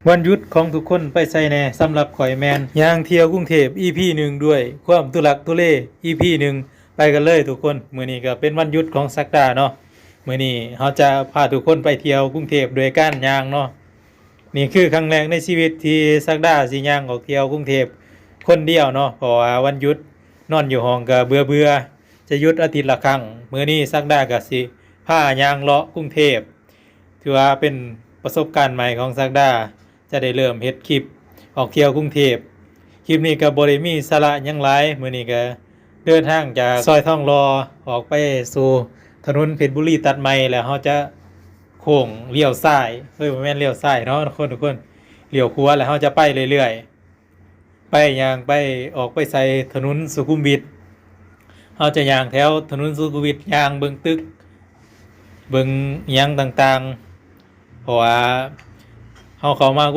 ວັນຢຸດຂອງທຸກຄົນໄປໃສແດ່? ສຳລັບຂ້ອຍແມ່ນຍ່າງທ່ຽວກຸງເທບ ອີພີໜຶ່ງ ດ້ວຍຄວາມທຸລັກທຸເລ ອີພີໜຶ່ງ ໄປກັນເລີຍທຸກຄົນ. ມື້ນີ້ກໍເປັນວັນຢຸດຂອງສັກດາເນາະ. ມື້ນີ້ເຮົາຈະພາທຸກຄົນໄປທ່ຽວກຸງເທບດ້ວຍການຍ່າງເນາະ. ນີ້ຄືຄັ້ງແລກໃນຊີວິດທີ່ສັກດາຊິຍ່າງອອກທ່ຽວກຸງເທບຄົນດຽວເນາະ ເພາະວ່າວັນຢຸດນອນຢູ່ຫ້ອງກໍເບື່ອໆ ຈະຢຸດອາທິດລະຄັ້ງ. ມື້ນີ້ສັກດາກໍຊິພາຍ່າງເລາະກຸງເທບ ຖືວ່າເປັນປະສົບການໃໝ່ຂອງສັກດາ ຈະໄດ້ເລີ່ມເຮັດຄລິບອອກທ່ຽວກຸງເທບ. ຄລິບນີ້ກໍບໍ່ໄດ້ມີສາລະຫຍັງຫຼາຍ. ມື້ນີ້ກໍເດີນທາງຈາກຊອຍທອງຫຼໍ່ອອກໄປສູ່ຖະໜົນເພັດບຸລີຕັດໃໝ່ ແລ້ວເຮົາຈະໂຄ້ງລ້ຽວຊ້າຍ ເອີຍ ບໍ່ແມ່ນລ້ຽວຊ້າຍເນາະທຸກຄົນ ທຸກຄົນ ລ້ຽວຂວາ ແລ້ວເຮົາຈະໄປເລື້ອຍໆ ໄປຍ່າງໄປ ອອກໄປໃສ່ຖະໜົນສຸຂຸມວິດ. ເຮົາຈະຍ່າງແຖວຖະໜົນສຸຂຸມວິດ ຍ່າງເບິ່ງຕຶກ ເບິ່ງຫຍັງຕ່າງໆ ເພາະວ່າເຮົາເຂົ້າມາກຸງ